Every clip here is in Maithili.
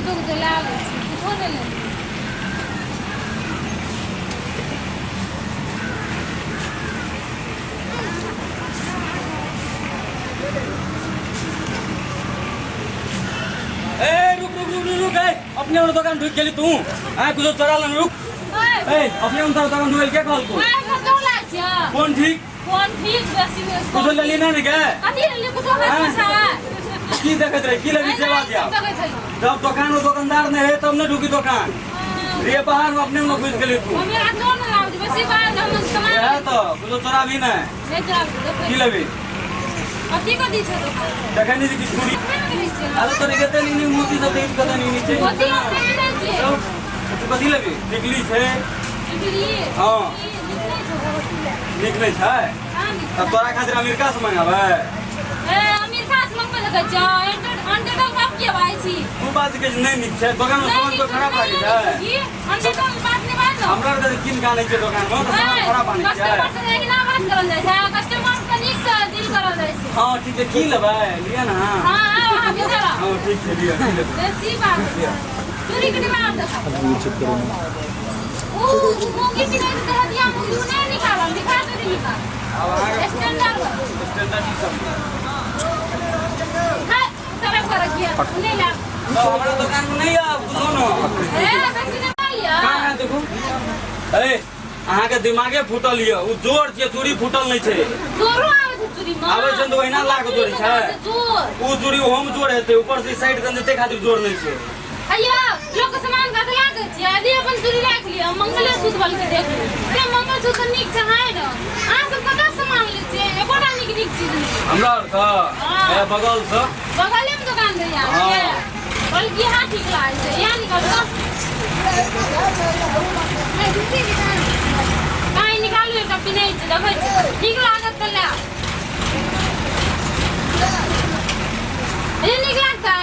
कुछो कुछो लए लै छी कुछो नहि लेलियै। ए रुक रुक रुक रुक रुक ए अपने वाला दुकान ढुक गेली तू आ कुछो चोरा लन रुक ए अपने वाला दुकान ढुक गेल के कहल तू कोन ठीक कोन ठीक बेसी बेसी कुछो लेली ना ने के कथी लेली कुछो हाथ में छै की देखत रहे की लेली से बात या देखै छै जब दुकान में दुकानदार नहीं है तब न ढुकी दुकान रे बाहर में अपने में घुस गेली तू हमे हाथ न लाबै छै बेसी बार हम सामान है तो कुछो चोरा भी नहीं नहि चोराबै देखै की लेबी कथी कथी छै दोकान देखै नहीं कि चूड़ी कथी छै अरे तोरे कते नी मोती सब देख कते नी नीचे मोती हम नहि लै छियै तू कथी लेबी टिकली छै टिकली हाँ। ई नीक नहि छै नीक नहि छै हाँ, नीक तब तोरा खातिर अमेरिका से मंगाबै ए अमेरिका से मंगबै लगै छै अंडर बाप के भाई छी तू बात के नहि नीक छै दोकान में सामान कोई खराब लागै छै की अंडर बात नहि बात न हमरा आर के कीन के आनै छै दोकान में तऽ सामान खराब आनै छै कस्टमर से एहिना बात करल जाइ छै कस्टमर से नीक से डील करल जाइ छै हाँ ठीक छै की लेबै लिअ ने हाँ हाँ वहाँ भीतर आओ। हाँ ठीक छै लिअ की लेबै बेसी बात चूड़ी के डिब्बा देखा ऊ मूंगी पिन्है छै तऽ हदिया मूंगी ऊ नहि निकालल निकाल दे निकाल आब अहाँके स्टैंडर्ड वाला। स्टैंडर्ड ई सब हाय तरफ कर रखिए ऊ नहीं लाब तब हमरा दोकान में नहि आब कुछो न ए बेसी नहीं लिया कहाँ है देखू अरे अहाँके दिमागे फूटल यऽ ओ जोर छियै चूड़ी फूटल नहि छै जोरो आबै छै चूड़ी में आबै छै तऽ ओहिना लाख जोड़ी छै। जोर ओ चूड़ी ओहोमे जोर हेतै ऊपर से साइड दन जेतै खातिर जोर नहि छै अय्या लोक के सामान गदला दै छियै यदि अपन चूड़ी राखि लिअ मंगलेसूत्र बलके देख लिअ ते मंगलसूत्र नीक छै है ने अहाँ सब कतऽ सामान लै छियै एकोटा नीक नीक चीज नहि हमरा आर के हाँ। ए बगल से बगले में दुकान दैया हाँ। बल्कि यहाँ ठीक लागै छै यहाँ निकालू तऽ कहीं निकालू एकटा पिन्है छै देखै छै नीक लागत तऽ लए ये नीक लागतै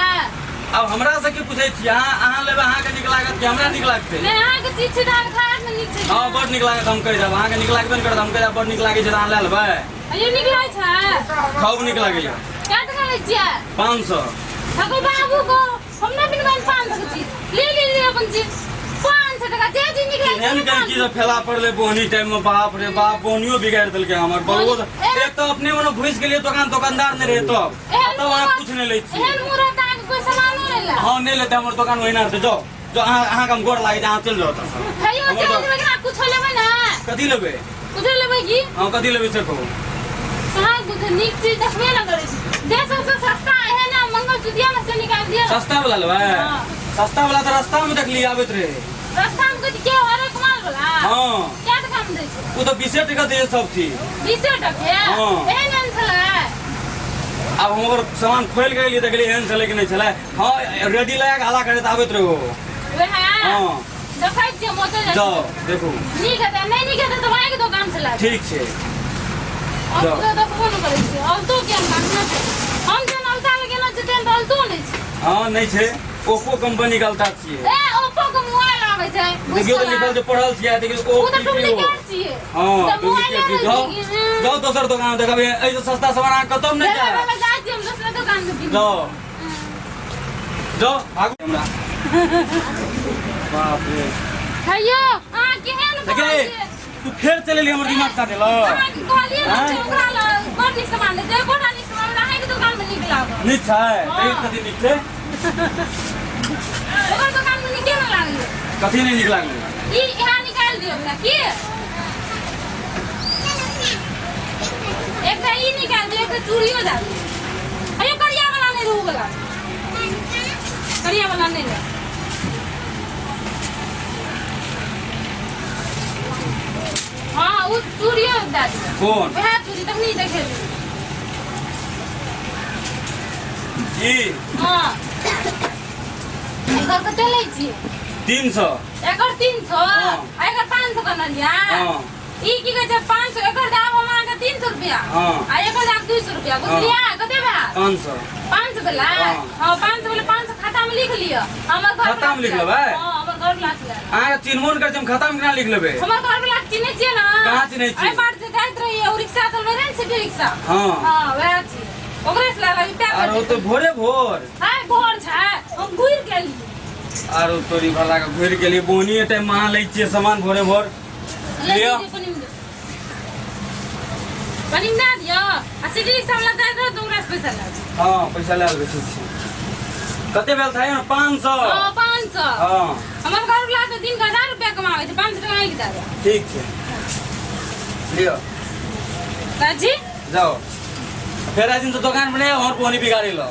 अब हमरा से की पूछै छी अहाँ अहाँ लेबै अहाँके नीक लागत कि हमरा नीक लागतै नहि अहाँके चीज छै तऽ अहाँके खायमे नीक छै हँ बड नीक लागत हम कहि देब अहाँके नीक लागबे नहि करत हम कहि देब बड नीक लागै छै तऽ अहाँ लए लेबै ये नीक लागै छै खूब नीक लागैया कए टका लै छियै 500 ठाकुर बाबू को हम नहि पिनबै 500 के चीज ले ले ले अपन चीज 500 टका जे चीज नीक लागै एहन छै गंदगी से फैला पड़ले बोहनी टाइम में बाप रे बाप बोहनियो बिगाड़ देलकै हमर बलबो एक तो अपने मने घुसि गेलियै दोकान दोकानदार नहि रहे तब तब अहाँ कुछ नहि लै छी एहन मुँह रहता अहाँके कोई सामानो नहि ला हँ नहि लेतै हमर दोकान ओहिना रहतै जाउ जाउ अहाँ अहाँके हम गोर लागै छै अहाँ चलि जाउ एतऽसँ हेयो हमर चल दोकान जेबै कि कुछो लेबै ना कथी लेबै कुछो लेबै की हँ कथी लेबै से कहू कहाँ कुछो नीक चीज देखबे ना करै छी जे सबसे सस्ता है ना मंगलसूत्र में से निकाल दिया सस्ता वाला लेबै हाँ। सस्ता वाला तऽ रास्ता में देखली आबैत रहे रास्ता में कुछ के हरेक माल वाला हँ क्या टका में दै छै ओ तऽ बीसे टका दैए सब चीज बीसे टके हाँ। एहन एहन छलै आब हम ओकर सामान खोलि के एलियै देखलियै एहन छलै कि नहि छलै हँ रेडी लगा के हला करैत आबैत रहू वएह हँ देखै छियै मोटे जाइ जाउ देखू नीक हेतै नहि नीक हेतै तऽ भाइके दोकान से लाबि ठीक छै अब जाउ। तऽ देखबो नहि करै छियै अलतो केहन काज नहि छै हम जेहन अलता लगेलहुँ छै तेहन तऽ अलतो नहि छै हँ नहि छै ओप्पो कंपनी के अलता छियै ए ओप्पो के मोबाइल आबै छै देखियौ तऽ लिखल छै पढ़ल छियै देखियौ ओ ओ तऽ पी पी ओ डुप्लीकेट छियै हँ तऽ मोबाइल डुप्लीकेट छियै जाउ जाउ दोसर दोकान देखबै एहिसँ सस्ता सामान अहाँ कतौ नहि जायब जाइ छियै हम दोसर दोकान से कीनबै। जाउ जाउ भागू हमरा बाप रे हैयो अहाँ केहन देखिए कहलियै तू फेर चलि एली हमर दिमाग काटे ल अहाँ कहलियै ने आँय? जे ओकरा लग बड़ नीक सामान दै छै एकोटा नीक सामान अहाँके दोकानमे नीक लागल नीक छै हाँ। देख कथी नीक छै ओकर दोकानमे नीके नहि लागलै कथी नहि नीक लागलै ई इएह निकालि दियौ हमरा की एकटा ई निकालि दियौ एकटा चूड़ियो दए दियौ अयो करिया वाला नहि रहू वाला करिया वाला नहि रहू हाँ ओ चूड़ियो दए दियौ कोन वएह चूड़ी तखनी देखेली ई हाँ एकर कते लै छियै 300 एकर 300 हाँ। आ एकर 500 केना लिया हाँ। ई की कहै छै 500 एकर दाम हम अहाँके 300 रुपया हाँ। आ एकर दाम 200 रुपया बुझलियै कते भेल 500 500 भेलै हाँ। हाँ 500 भेलै 500 खाता में लिख लिअ हमर घर खाता में लिख लेबै? हाँ हमर घर वाला छलै अहाँके चिन्हबो नहि करै छी हम खाता में केना लिख लेबै हमर घर वाला के चिन्है छियै ना कहाँ चिन्है छियै? एहि बाट जे जाइत रहियै ओ रिक्शा चलबै रहै ने सिटी रिक्शा हाँ। हाँ वएह छियै ओकरे से लए लेबै आर ओ तऽ भोरे भोर हाय भोर छै हम घुरि के एलियै आरो तोरी भला के घुरि गेलियै बोनिए टाइम अहाँ लै छियै सामान भोरे भोर। ले। लिअ। दियौ, पन्नी में दियौ। पन्नी में दए दियौ आ सिटी रिक्शा वाला दए दो तऽ ओकरा से पैसा लए लेब। हँ, पैसा लए लेबै। ठीक छै। कते भेल था? 500। हँ, 500। हँ। हमर घर वाला तऽ दिन के 1000 रुपया कमाबै छै, 500 टका आँखि दए देब। ठीक छै, लिअ। दादी। जाओ, फेर आइ दिन तो दोकान में नहीं और बोनी बिगाड़ी लो।